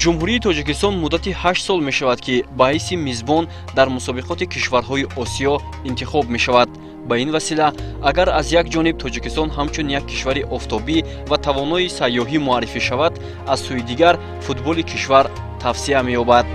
Ҷумҳурии Тоҷикистон муддати 8 сол мешавад, ки ба ҳайси мизбон дар мусобиқоти кишварҳои Осиё интихоб мешавад. Ба ин васила агар аз як ҷониб Тоҷикистон ҳамчун як кишвари офтобӣ ва тавонои сайёҳӣ муаррифӣ шавад, аз сӯи дигар футболи кишвар тавсия меёбад.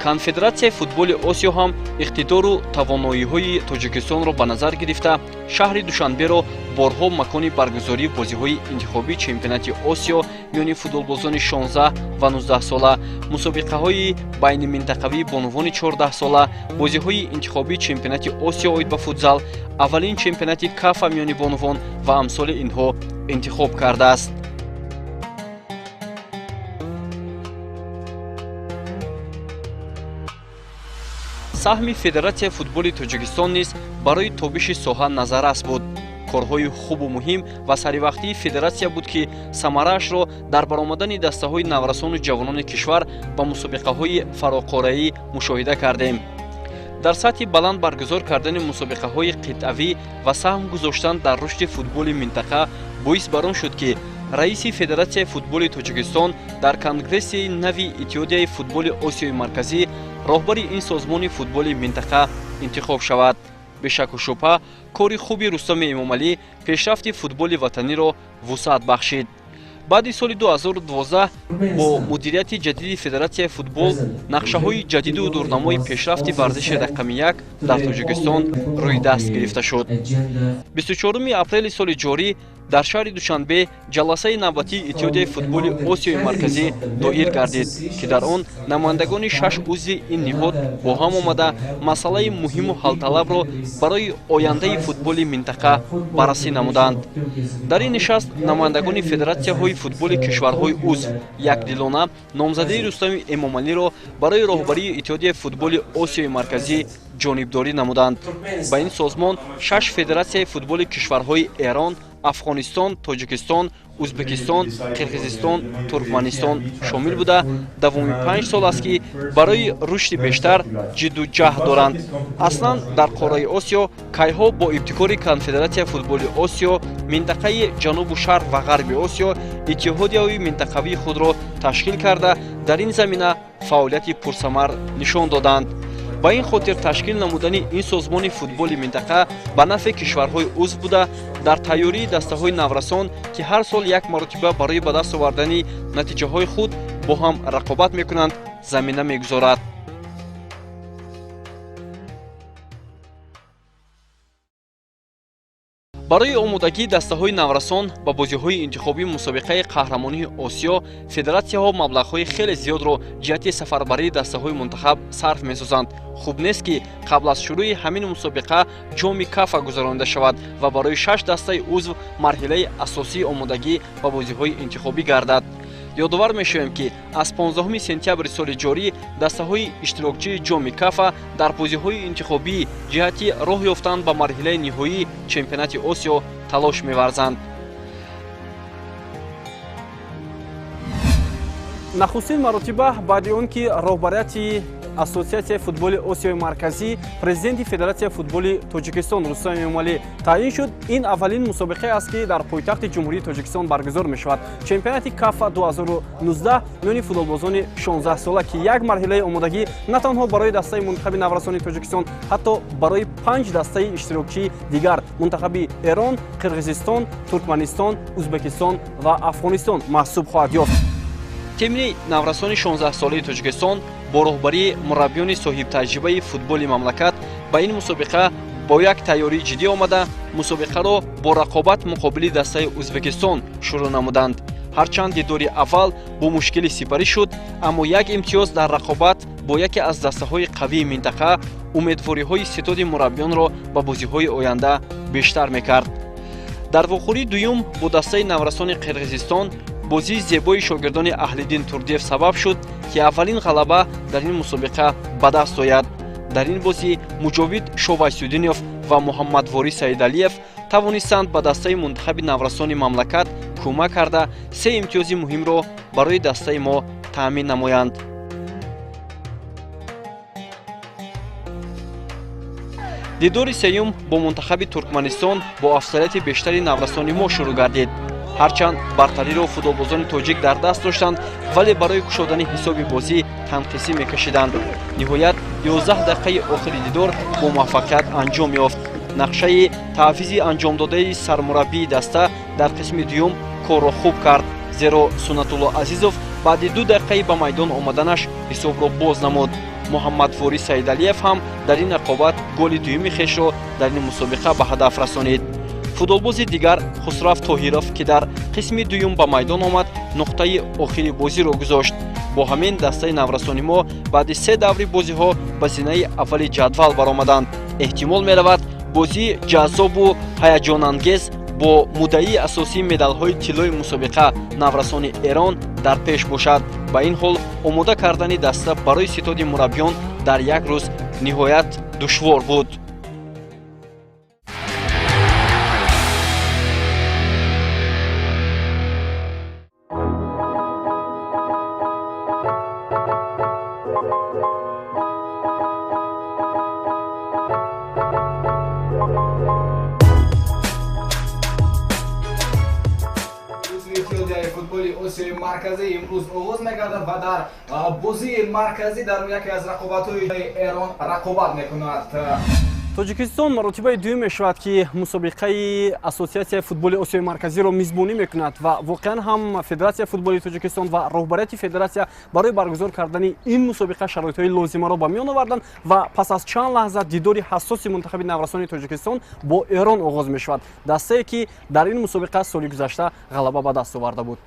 Конфедератсияи футболи Осиё ҳам иқтидору тавоноиҳои Тоҷикистонро ба назар гирифта, шаҳри Душанберо борҳо макони баргузории бозиҳои интихобии чемпионати Осиё миёни футболбозони 16 ва 19 сола, мусобиқаҳои байниминтақавии бонувони 14 сола, бозиҳои интихобии чемпионати Осиё оид ба футзал, аввалин чемпионати Кафа миёни бонувон ва амсоли инҳо интихоб кардааст. Саҳми Федератсияи футболи Тоҷикистон низ барои тобиши соҳа назаррас буд. Корҳои хубу муҳим ва саривақтии федератсия буд, ки самараашро дар баромадани дастаҳои наврасону ҷавонони кишвар ба мусобиқаҳои фароқораӣ мушоҳида кардем. Дар сатҳи баланд баргузор кардани мусобиқаҳои қитъавӣ ва саҳм гузоштан дар рушди футболи минтақа боис бар он шуд, ки раиси Федератсияи футболи Тоҷикистон дар Конгресси нави Иттиҳодияи футболи Осиёи Марказӣ роҳбари ин созмони футболи минтақа интихоб шавад. Бешаку шубҳа, кори хуби Рустами Эмомалӣ пешрафти футболи ватаниро вусъат бахшид. Баъди соли 2012 бо мудирияти ҷадиди Федератсияи футбол нақшаҳои ҷадиду дурнамои пешрафти варзиши рақами як дар Тоҷикистон рӯи даст гирифта шуд. 24 апрели соли ҷорӣ дар шаҳри Душанбе ҷаласаи навбатии Иттиҳодияи футболи Осиёи Марказӣ доир гардид, ки дар он намояндагони шаш узви ин ниҳод бо ҳам омада масъалаи муҳиму ҳалталабро барои ояндаи футболи минтақа баррасӣ намуданд. Дар ин нишаст намояндагони федератсияҳои футболи кишварҳои узв якдилона номзадии Рустами Эмомалиро барои роҳбарии Иттиҳодияи футболи Осиёи Марказӣ ҷонибдорӣ намуданд. Ба ин созмон шаш федератсияи футболи кишварҳои Эрон, Афғонистон, Тоҷикистон, Ӯзбекистон, Қирғизистон, Туркманистон шомил буда, давоми 5 сол аст, ки барои рушди бештар ҷидду ҷаҳд доранд. Аслан дар қораи Осиё кайҳо бо ибтикори Конфедератсияи футболи Осиё, минтақаи Ҷанубу Шарқ ва Ғарби Осиё иттиҳодияҳои минтақавии худро ташкил карда, дар ин замина фаъолияти пурсамар нишон доданд. Ба ин хотир ташкил намудани ин созмони футболи минтақа ба нафъи кишварҳои узв буда, дар тайёрии дастаҳои наврасон, ки ҳар сол як маротиба барои ба даст овардани натиҷаҳои худ бо ҳам рақобат мекунанд, замина мегузорад. Барои омодагии дастаҳои наврасон ба бозиҳои интихобии мусобиқаи қаҳрамонии Осиё федератсияҳо маблағҳои хеле зиёдро ҷиҳати сафарбарии дастаҳои мунтахаб сарф месозанд. Хуб нест, ки қабл аз шурӯи ҳамин мусобиқа ҷоми Кафа гузаронида шавад ва барои шаш дастаи узв марҳилаи асосии омодагӣ ба бозиҳои интихобӣ гардад. Ёдовар мешавем, ки аз 15 сентябри соли ҷорӣ дастаҳои иштирокчии ҷоми Кафа дар бозиҳои интихобӣ ҷиҳати роҳ ёфтан ба марҳилаи ниҳоии чемпионати Осиё талош меварзанд. Нахустин маротиба баъди он ки роҳбарияти Ассотсиатсияи футболи Осиёи Марказӣ президенти Федератсияи футболи Тоҷикистон Рустам Эмомалӣ таъин шуд, ин аввалин мусобиқае аст, ки дар пойтахти Ҷумҳурии Тоҷикистон баргузор мешавад. Чемпионати Кафа 2019 миёни футболбозони 16 сола, ки як марҳилаи омодагӣ на танҳо барои дастаи мунтахаби наврасони Тоҷикистон, ҳатто барои панҷ дастаи иштирокчии дигар мунтахаби Эрон, Қирғизистон, Туркманистон, Ӯзбекистон ва Афғонистон маҳсуб хоҳад ёфт. Тимни наврасони 16-солаи Тоҷикистон бо роҳбарии мураббиёни соҳибтаҷрибаи футболи мамлакат ба ин мусобиқа бо як тайёрии ҷиддӣ омада, мусобиқаро бо рақобат муқобили дастаи Ӯзбекистон шурӯъ намуданд. Ҳарчанд дидори аввал бо мушкилӣ сипарӣ шуд, аммо як имтиёз дар рақобат бо яке аз дастаҳои қавии минтақа умедвориҳои ситоди мураббиёнро ба бозиҳои оянда бештар мекард. Дар вохӯрии дуюм бо дастаи наврасони Қирғизистон бозии зебои шогирдони Аҳлиддин Турдиев сабаб шуд, ки аввалин ғалаба дар ин мусобиқа ба даст ояд. Дар ин бозӣ Муҷовид Шовайсудинов ва Муҳаммадворӣ Саидалиев тавонистанд ба дастаи мунтахаби наврасони мамлакат кӯмак карда, се имтиёзи муҳимро барои дастаи мо таъмин намоянд. Дидори сеюм бо мунтахаби Туркманистон бо афзалияти бештари наврасони мо шурӯъ гардид. Ҳарчанд бартариро футболбозони тоҷик дар даст доштанд, вале барои кушодани ҳисоби бозӣ танқисӣ мекашиданд. Ниҳоят 11 дақиқаи охири дидор бо муваффақият анҷом ёфт. Нақшаи таъфизи анҷомдодаи сармураббии даста дар қисми дуюм корро хуб кард, зеро Суннатулло Азизов баъди 2 дақиқаи ба майдон омаданаш ҳисобро боз намуд. Муҳаммадворӣ Саидалиев ҳам дар ин рақобат голи дуюми хешро дар ин мусобиқа ба ҳадаф расонид. Футболбози дигар Хусрав Тоҳиров, ки дар қисми дуюм ба майдон омад, нуқтаи охири бозиро гузошт. Бо ҳамин дастаи наврасони мо баъди 3 даври бозиҳо ба зинаи аввали ҷадвал баромаданд. Эҳтимол меравад, бозии ҷаззобу ҳаяҷонангез бо муддаии асосии медалҳои тиллои мусобиқа наврасони Эрон дар пеш бошад. Ба ин ҳол омода кардани даста барои ситоди мураббиён дар як рӯз ниҳоят душвор буд. Осиёи Марказӣ имрӯз оғоз мегардад ва дар бозии марказӣ дар яке аз рақобатҳои Эрон рақобат мекунад. Тоҷикистон маротибаи дуюм мешавад, ки мусобиқаи Ассотсиатсияи футболи Осиёи Марказиро мизбонӣ мекунад ва воқеан ҳам Федератсияи футболи Тоҷикистон ва роҳбарияти федератсия барои баргузор кардани ин мусобиқа шароитҳои лозимаро ба миён оварданд ва пас аз чанд лаҳза дидори ҳассоси мунтахаби наврасони Тоҷикистон бо Эрон оғоз мешавад, дастае ки дар ин мусобиқа соли гузашта ғалаба ба даст оварда буд.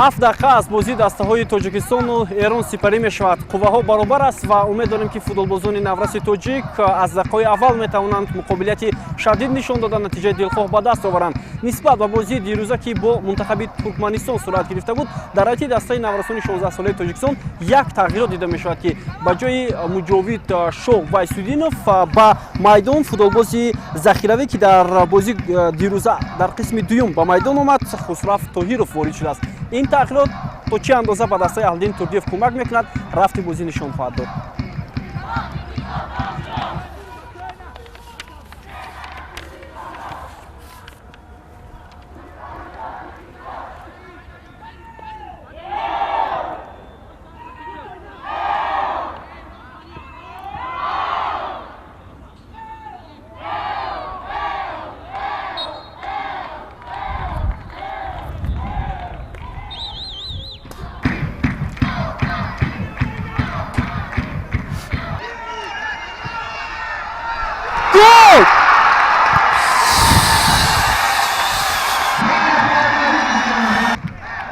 Ҳафт дақиқа аз бозии дастаҳои Тоҷикистону Эрон сипарӣ мешавад. Қувваҳо баробар аст ва умед дорем, ки футболбозони навраси тоҷик аз дақиқаҳои аввал метавонанд муқобилияти шадид нишон дода, натиҷаи дилхоҳ ба даст оваранд. Нисбат ба бозии дирӯза, ки бо мунтахаби Туркманистон сурат гирифта буд, дар ҳайати дастаи наврасони 16-солаи Тоҷикистон як тағйирот дида мешавад, ки ба ҷои Муҷовид Шоҳ Вайсудинов ба майдон футболбози захиравӣ, ки дар бозии дирӯза дар қисми дуюм ба майдон омад, Хусрав Тоҳиров ворид шудааст. Ин тағйирот то чӣ андоза ба дастаи Аҳлиддин Турдиев кӯмак мекунад, рафти бозӣ нишон хоҳад дод.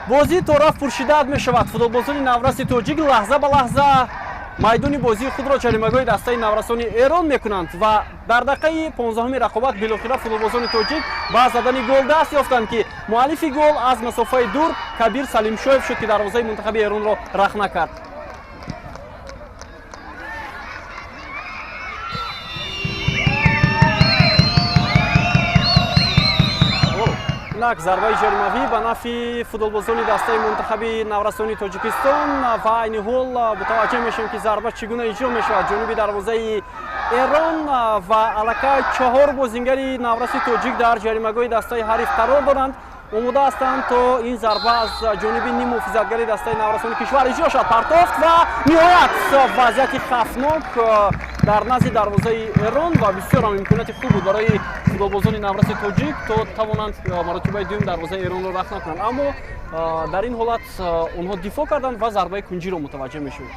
Бозӣ то рафт пуршиддат мешавад. Футболбозони навраси тоҷик лаҳза ба лаҳза майдони бозии худро ҷаримагоҳи дастаи наврасони Эрон мекунанд ва дар дақиқаи 15-уми рақобат билохира футболбозони тоҷик ба задани гол даст ёфтанд, ки муаллифи гол аз масофаи дур Кабир Салимшоев шуд, ки дарвозаи мунтахаби Эронро рахна кард. Инак зарбаи ҷаримавӣ ба нафъи футболбозони дастаи мунтахаби наврасони Тоҷикистон ва айни ҳол мутаваҷҷеҳ мешавем, ки зарба чӣ гуна иҷро мешавад ҷониби дарвозаи Эрон ва аллакай 4 бозингари навраси тоҷик дар ҷаримагоҳи дастаи ҳариф қарор доранд. Омода ҳастанд, то ин зарба аз ҷониби ниммуҳофизатгари дастаи наврасони кишвар иҷро шавад. Партофт ва ниҳоят вазъияти хафнок дар назди дарвозаи Эрон ва бисёр ҳам имконияти хуб буд барои футболбозони навраси тоҷик, то тавонанд маротибаи дуюм дарвозаи Эронро рахна кунанд, аммо дар ин ҳолат онҳо дифоъ карданд ва зарбаи кунҷиро мутаваҷҷеҳ мешавем.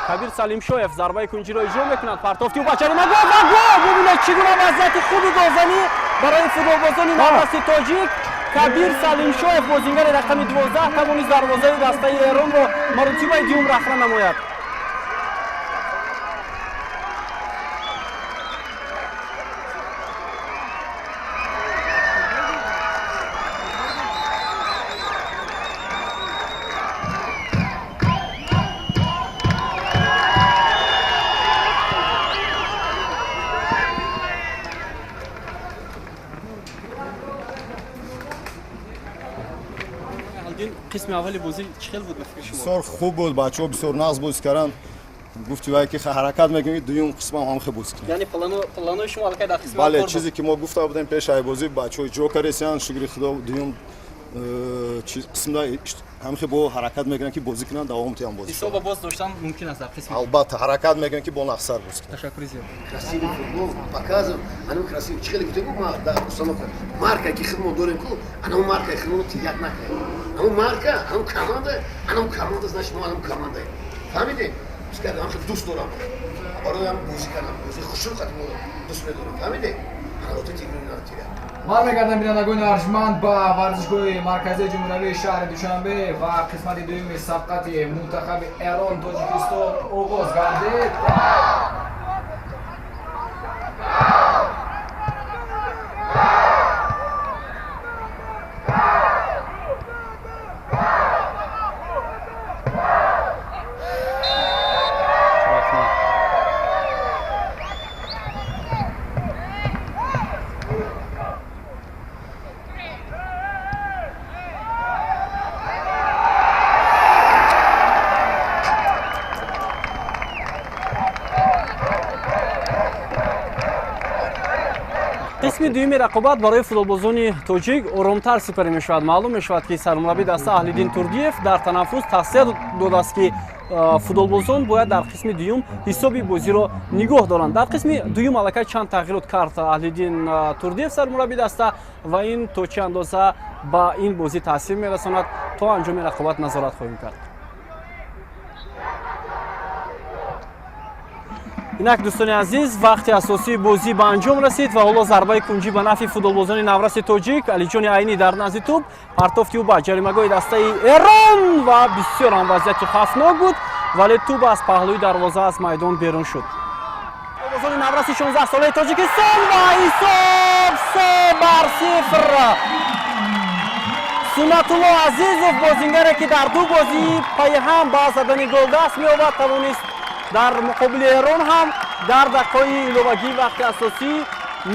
Кабир Салимшоев зарбаи кунҷиро иҷро мекунад. Партофти ӯ ба ҷаримагоҳ ва гол! Бубинед, чӣ гуна вазъияти хуби голзанӣ барои футболбозони навраси тоҷик. Кабир Салимшоев, бозингари рақами 12, тавонист дарвозаи дастаи Эронро маротибаи дуюм рахна намояд. Қисми аввали бозӣ чӣ хел буд ба фикри шумо? Бисёр хуб буд, бачаҳо бисёр нағз бозӣ карданд. Гуфти вай ки ҳаракат мекунем, ки дуюм қисмам ҳам хел бозӣ кунем. Яъне планои шумо аллакай дар қисми Бале, чизе ки мо гуфта будем пеш ай бозӣ, бачаҳо иҷро кардесиянд. Шукри Худо, дуюм қисмда ҳам хел бо ҳаракат мекунанд, ки бозӣ кунанд, давом тиям бозӣ. Ҳисоба боз доштан мумкин аст дар қисми. Албатта, ҳаракат мекунем, ки бо нақсар бозӣ кунем. Ташаккури зиёд. Красивый футбол показываем, анам красивый. Чӣ хеле гуфтем, ма дар установка марка ки хидмо дорем ку, анам марка хидмо тият накунем. Анам марка, анам команда, анам команда, значит мо анам команда. Фаҳмидем? Пускай ам хел дӯст дорам. Барои ам бозӣ кардам, бозӣ хушрӯ қадим дӯст медорам. Фаҳмидем? Ана вот эти игры надо терять. Бармегардам, бинандагони арҷманд, ба варзишгоҳи марказии ҷумҳуриявии шаҳри Душанбе ва қисмати дуюми сабқати мунтахаби Эрон Тоҷикистон оғоз гардид. Қисми дуюми рақобат барои футболбозони тоҷик оромтар сипарӣ мешавад. Маълум мешавад, ки сармураббии даста Аҳлиддин Турдиев дар танаффус тавсия додааст, ки футболбозон бояд дар қисми дуюм ҳисоби бозиро нигоҳ доранд. Дар қисми дуюм аллакай чанд тағйирот кард Аҳлиддин Турдиев, сармураббии даста, ва ин то чӣ андоза ба ин бозӣ таъсир мерасонад, то анҷоми рақобат назорат хоҳем кард. Инак, дӯстони азиз, вақти асосии бозӣ ба анҷом расид ва ҳоло зарбаи кунҷӣ ба нафъи футболбозони навраси тоҷик. Алиҷони Айнӣ дар назди тӯб, партофти ӯ ба ҷаримагоҳи дастаи Эрон ва бисёр ҳам вазъияти хавфнок буд, вале тӯб аз паҳлӯи дарвоза аз майдон берун шуд. Футболбозони навраси 16-солаи Тоҷикистон ва ҳисоб 3-0. Суннатулло Азизов, бозингаре ки дар ду бозии пайи ҳам ба задани гол даст меёбад, тавонист дар муқобили Эрон ҳам дар дақиқаҳои иловагии вақти асосӣ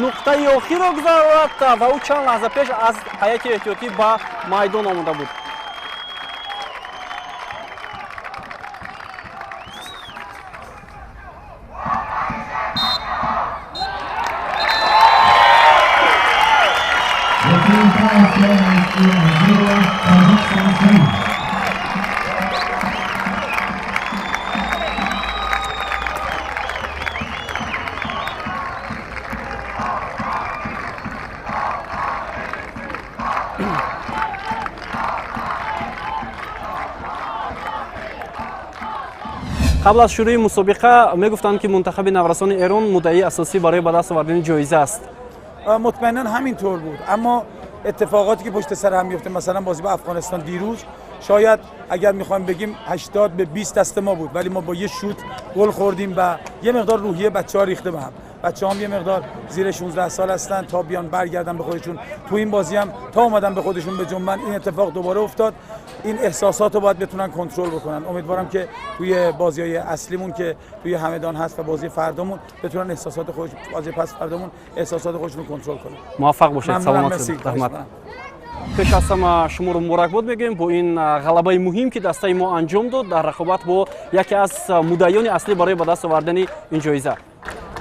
нуқтаи охирро гузарад ва ӯ чанд лаҳза пеш аз ҳайати эҳтиётӣ ба майдон омода буд. Қабл аз шурӯи мусобиқа мегуфтанд, ки мунтахаби наврасони Эрон муддаии асосӣ барои ба даст овардани ҷоиза аст. مطمئنا همینطور بود، اما اتفاقاتی که پشت سر هم میفته، مثلا بازی با افغانستان دیروز، شاید اگر میخوایم بگیم 80-20 دست ما بود، ولی ما با یه شوت گل خوردیم و یه مقدار روحیه بچه‌ها ریخته به هم. بچه‌ها هم یه مقدار زیر 16 سال هستن، تا بیان برگردن به خودشون. تو این بازی هم تا اومدن به خودشون به جنبن، این اتفاق دوباره افتاد. این احساسات رو باید بتونن کنترل بکنن. امیدوارم که توی بازی‌های اصلیمون که توی همدان هست و بازی فردامون بتونن احساسات خودش، بازی پس فردامون احساسات خودشون رو کنترل کنن. Муваффақ бошед, саломат. مرسی. Раҳмат. Пеш аз ҳама шуморо муборакбод мегӯем бо ин ғалабаи муҳим, ки дастаи мо анҷом дод дар рақобат бо яке аз муддаиёни аслӣ барои ба даст овардани ин ҷоиза.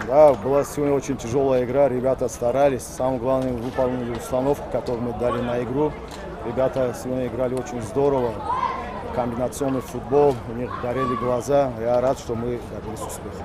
Да, была сегодня очень тяжелая игра, ребята старались. Самое главное, выполнили установку, которую мы дали на игру. Ребята сегодня играли очень здорово. Комбинационный футбол, у них горели глаза. Я рад, что мы добились успеха.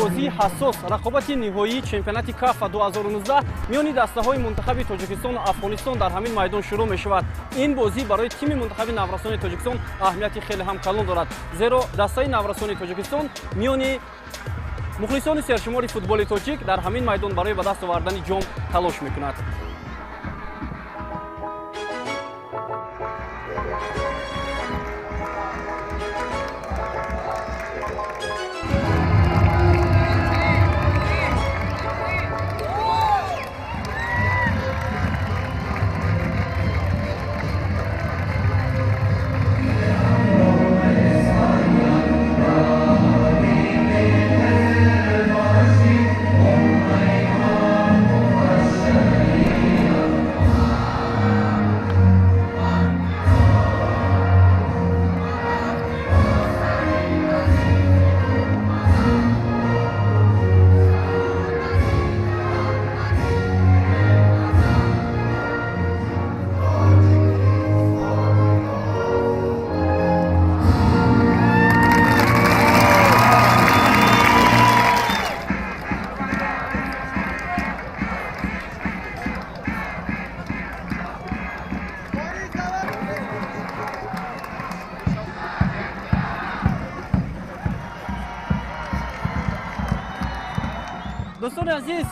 Бозии ҳассос, рақобати ниҳоии чемпионати КАФА 2019 миёни дастаҳои мунтахаби Тоҷикистону Афғонистон дар ҳамин майдон шурӯъ мешавад. Ин бозӣ барои тими мунтахаби наврасони Тоҷикистон аҳамияти хеле ҳам калон дорад, зеро дастаи наврасони Тоҷикистон миёни мухлисони сершумори футболи тоҷик дар ҳамин майдон барои ба даст овардани ҷом талош мекунад. Дӯстони азиз,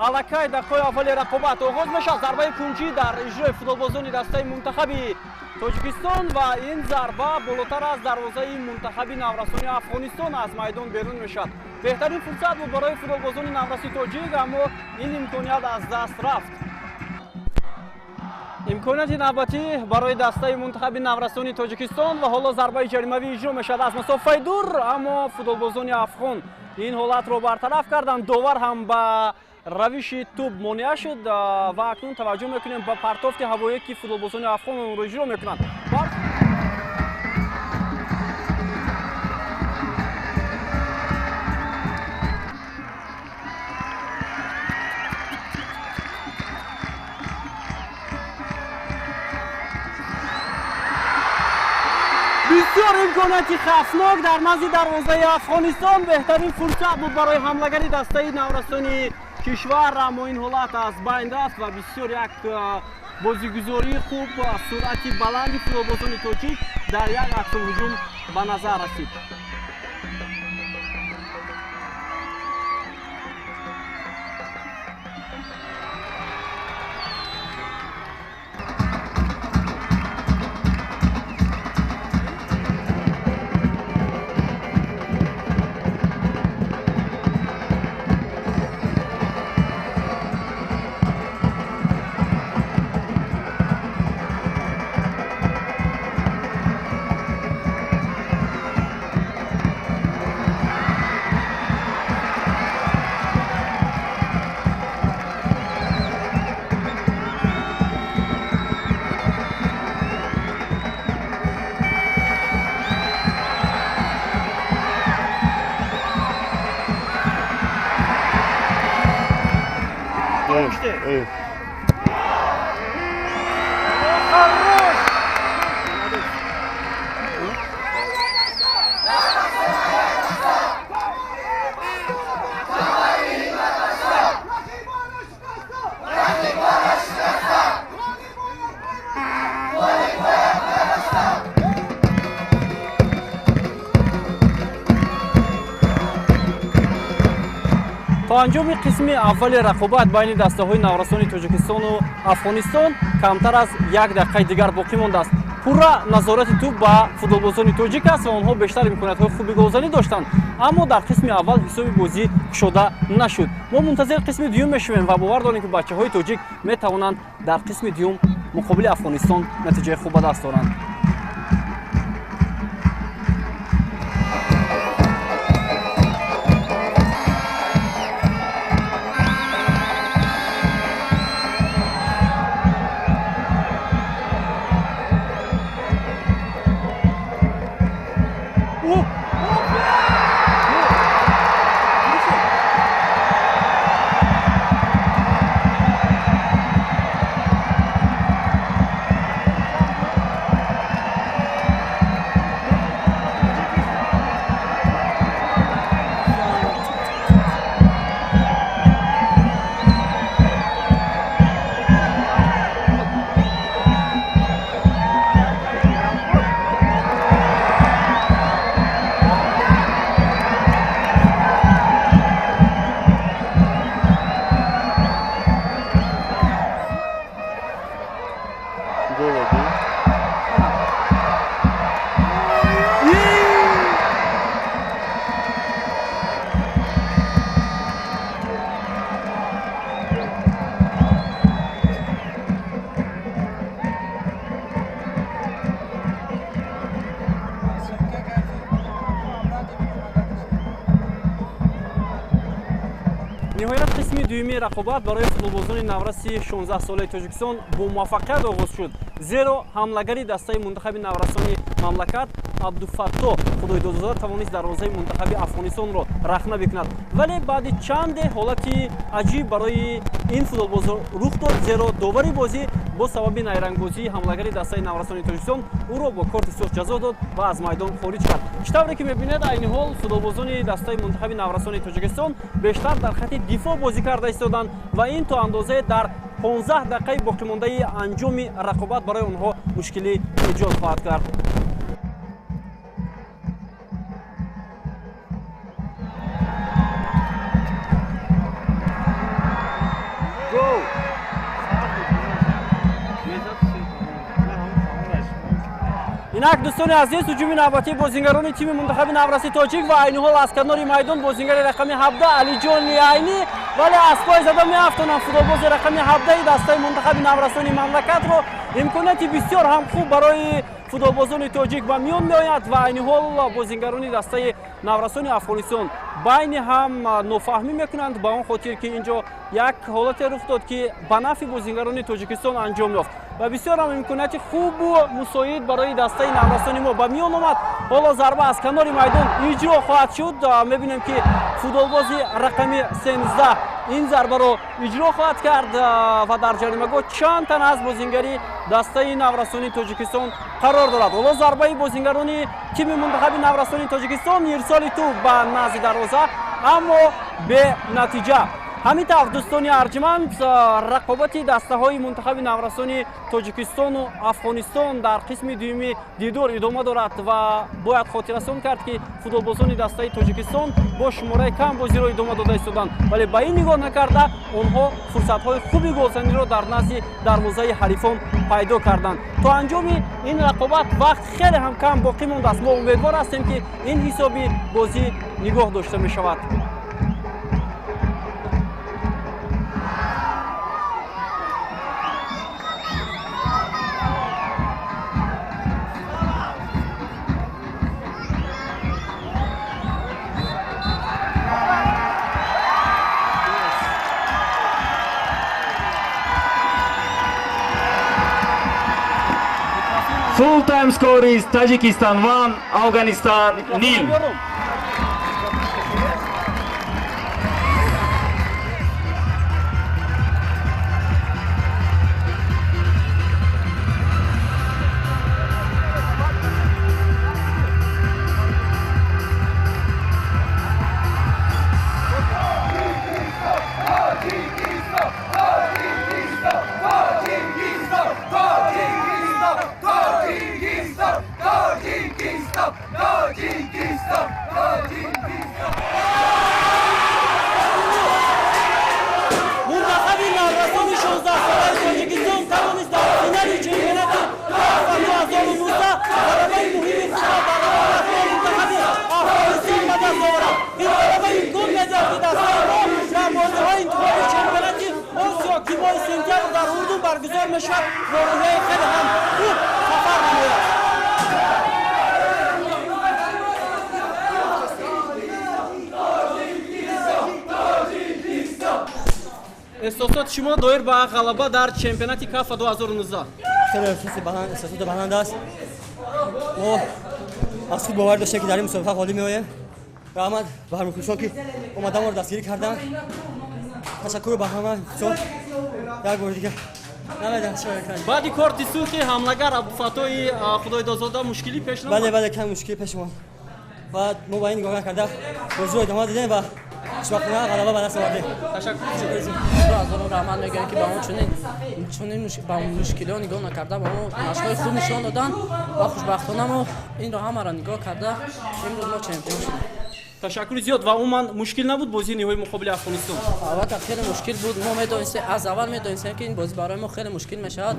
аллакай дақиқаи аввали рақобат оғоз мешавад. Зарбаи кунҷӣ дар иҷрои футболбозони дастаи мунтахаби Тоҷикистон ва ин зарба болотар аз дарвозаи мунтахаби наврасони Афғонистон аз майдон берун мешавад. Беҳтарин фурсат буд барои футболбозони навраси тоҷик, аммо ин имконият аз даст рафт. Имконияти навбатӣ барои дастаи мунтахаби наврасони Тоҷикистон ва ҳоло зарбаи ҷаримавӣ иҷро мешавад аз масофаи дур, аммо футболбозони афғон ин ҳолатро бартараф карданд. Довар ҳам ба равиши тӯб монеа шуд ва акнун таваҷҷӯҳ мекунем ба партофти ҳавоие, ки футболбозони афғон онро иҷро мекунанд. Бисёр имконияти хавфнок дар назди дарвозаи Афғонистон. Беҳтарин фурсат буд барои ҳамлагари дастаи наврасони кишвар, аммо ин ҳолат аз байн рафт ва бисёр як бозигузории хуб, суръати баланди футболбозони тоҷик дар як аксулҳуҷум ба назар расид. Evet. То анҷоми қисми аввали рақобат байни дастаҳои наврасони Тоҷикистону Афғонистон камтар аз як дақиқаи дигар боқӣ мондааст. Пурра назорати тӯб ба футболбозони тоҷик аст ва онҳо бештар имкониятҳои хуби голзанӣ доштанд, аммо дар қисми аввал ҳисоби бозӣ кушода нашуд. Мо мунтазири қисми дуюм мешавем ва бовар дорем, ки бачаҳои тоҷик метавонанд дар қисми дуюм муқобили Афғонистон натиҷаи хуб ба даст оранд. Ниҳоят, қисми дуюми рақобат барои футболбозони навраси 16-солаи Тоҷикистон бо муваффақият оғоз шуд, зеро ҳамлагари дастаи мунтахаби наврасони мамлакат Абдуфатто Худойдодзода тавонист дарвозаи мунтахаби Афғонистонро рахна бикунад. Вале баъди чанде ҳолати аҷиб барои ин футболбоз рух дод, зеро довари бозӣ бо сабаби найрангбозии ҳамлагари дастаи наврасони Тоҷикистон ӯро бо корти сурх ҷазо дод ва аз майдон хориҷ кард. Чӣ тавре ки мебинед, айни ҳол футболбозони дастаи мунтахаби наврасони Тоҷикистон бештар дар хати дифоъ бозӣ карда истоданд ва ин то андозае дар 15 дақиқаи боқимондаи анҷоми рақобат барои онҳо мушкилӣ эҷод хоҳад кард. Инак, дӯстони азиз, ҳуҷуми навбатии бозингарони тими мунтахаби навраси тоҷик ва айни ҳол аз канори майдон бозингари рақами 17 Алиҷони Айнӣ, вале аз пой зада меафтонанд футболбози рақами 17 дастаи мунтахаби наврасони мамлакатро. Имконияти бисёр ҳам хуб барои футболбозони тоҷик ба миён меояд ва айни ҳол бозингарони дастаи наврасони Афғонистон байни ҳам нофаҳмӣ мекунанд, ба он хотир ки ин ҷо як ҳолате рух дод, ки ба нафъи бозингарони Тоҷикистон анҷом ёфт ва бисёр ҳам имконияти хубу мусоид барои дастаи наврасони мо ба миён омад. Ҳоло зарба аз канори майдон иҷро хоҳад шуд. Мебинем, ки футболбози рақами 13 ин зарбаро иҷро хоҳад кард ва дар ҷаримагоҳ чанд тан аз бозингари дастаи наврасони Тоҷикистон қарор дорад. Ҳоло зарбаи бозингарони тими мунтахаби наврасони Тоҷикистон, ирсоли тӯб ба назди дарвоза, аммо бенатиҷа. Ҳамин тавр, дӯстони арҷманд, рақобати дастаҳои мунтахаби наврасони Тоҷикистону Афғонистон дар қисми дуюми дидор идома дорад ва бояд хотиррасон кард, ки футболбозони дастаи Тоҷикистон бо шумораи кам бозиро идома дода истоданд, вале ба ин нигоҳ накарда онҳо фурсатҳои хуби голзаниро дар назди дарвозаи ҳарифон пайдо карданд. То анҷоми ин рақобат вақт хеле ҳам кам боқӣ мондааст. Мо умедвор ҳастем, ки ин ҳисоби бозӣ нигоҳ дошта мешавад. Full time score is Tajikistan 1, Afghanistan nil. Мунтахаби наврасони 16-солаи Тоҷикистон тавонист дар финали чемпионати 2019 ғалабаи муҳими худро дар рақобат бо мунтахаби Афғонистон ба даст оварад. Ин ғалаба имкон медиҳад, ки дастаи мо дар бозиҳои интихоби чемпионати Осиё, ки моҳи сентябр дар Урдун баргузор мешавад, бо рӯҳияи хеле ҳам хуб сафар намояд. Эҳсосоти шумо доир ба ғалаба дар чемпионати Кафа 2019? Хеле эҳсосоти баланд аст. Мо аз худ бовар доштем, ки дар ин мусобиқа ғолиб меоем. Раҳмат ба ҳармухлисон, ки омада моро дастгирӣ карданд. Ташаккур ба ҳама мухлисон. Як бори дигар намедонам чӣ кардем. Баъди корти сурхи ҳамлагар Абдуфаттои Худойдодзода мушкилӣ пеш Бале. наомад? Бале, кам мушкилӣ пеш омад ва мо ба ин нигоҳ накарда бозиро идома додем ва хушбахтона ғалаба ба даст овардем. Ташаккур. Аз онҳо раҳмат мегӯям, ки ба мо чунин ба мушкилиҳо нигоҳ накарда, ба мо машқҳои хуб нишон доданд ва хушбахтона мо инро ҳамаро нигоҳ карда имрӯз мо чемпион шудем. Ташаккури зиёд. Ва умуман мушкил набуд бозии ниҳоии муқобили Афғонистон? Албатта, хеле мушкил буд. Мо медонистем, аз аввал медонистем, ки ин бозӣ барои мо хеле мушкил мешавад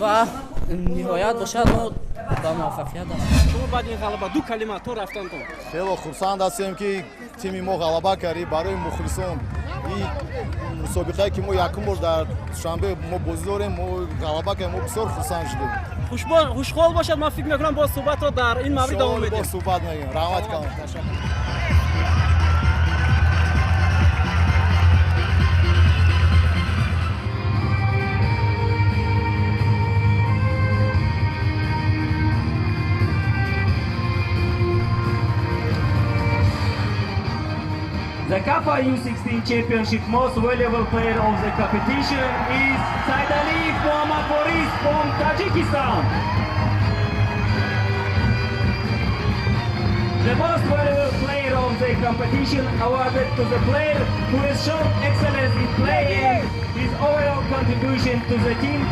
ва ниҳоят бошад, мо ба муваффақият расидем. Шумо баъди ин ғалаба ду калима то рафтантон. Хело хурсанд ҳастем, ки тими мо ғалаба кард. Барои мухлисон ин мусобиқае, ки мо якум бор дар Душанбе мо бозӣ дорем, мо ғалаба кардем, мо бисёр хурсанд шудем. Хушҳол бошад. Ман фикр мекунам, боз суҳбатро дар ин маврид давом Иншоалло, медиҳем. Боз суҳбат мекунем. Раҳмат калон, ташаккур. The CAFA U16 Championship Most Valuable Player of the competition is Saidaliyev Muhammad Boris from Tajikistan. The most valuable player of the competition awarded to the player who has shown excellence in play and his overall contribution to the team.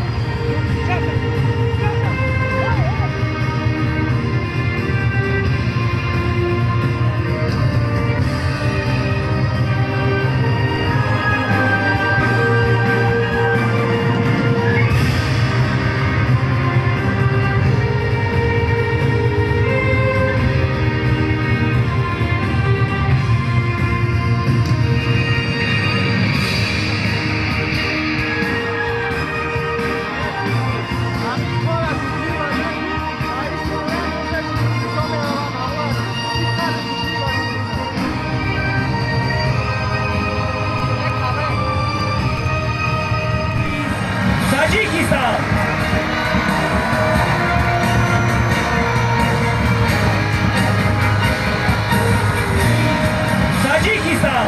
Tajikistan. Tajikistan.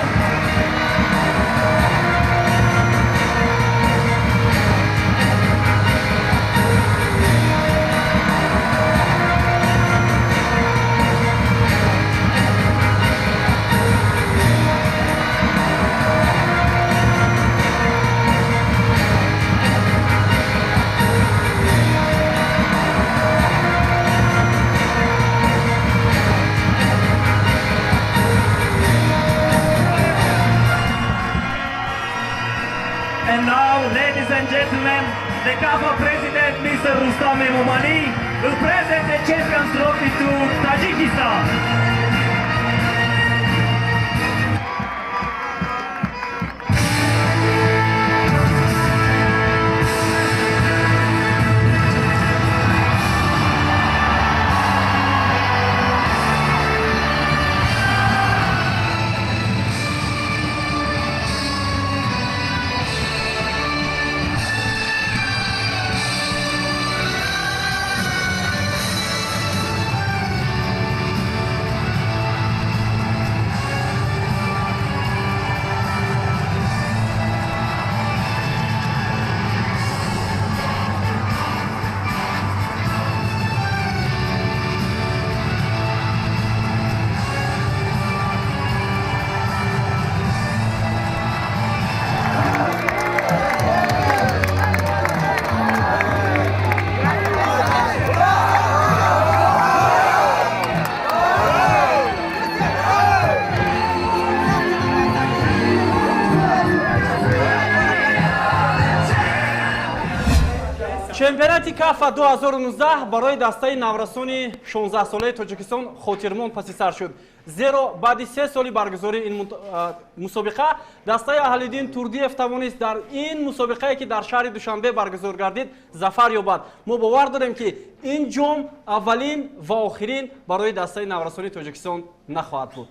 And now, ladies and gentlemen, the CAFA President, Mr. Rustam Emomali, will present the Champions Trophy to Tajikistan. Чемпионати КАФА 2019 барои дастаи наврасони 16-солаи Тоҷикистон хотирмон паси сар шуд. Зеро баъди 3 соли баргузории ин мусобиқа дастаи Аҳлиддин Турдиев тавонист дар ин мусобиқае ки дар шаҳри Душанбе баргузор гардид зафар ёбад. Мо бовар дорем ки ин ҷом аввалин ва охирин барои дастаи наврасони Тоҷикистон нахоҳад буд.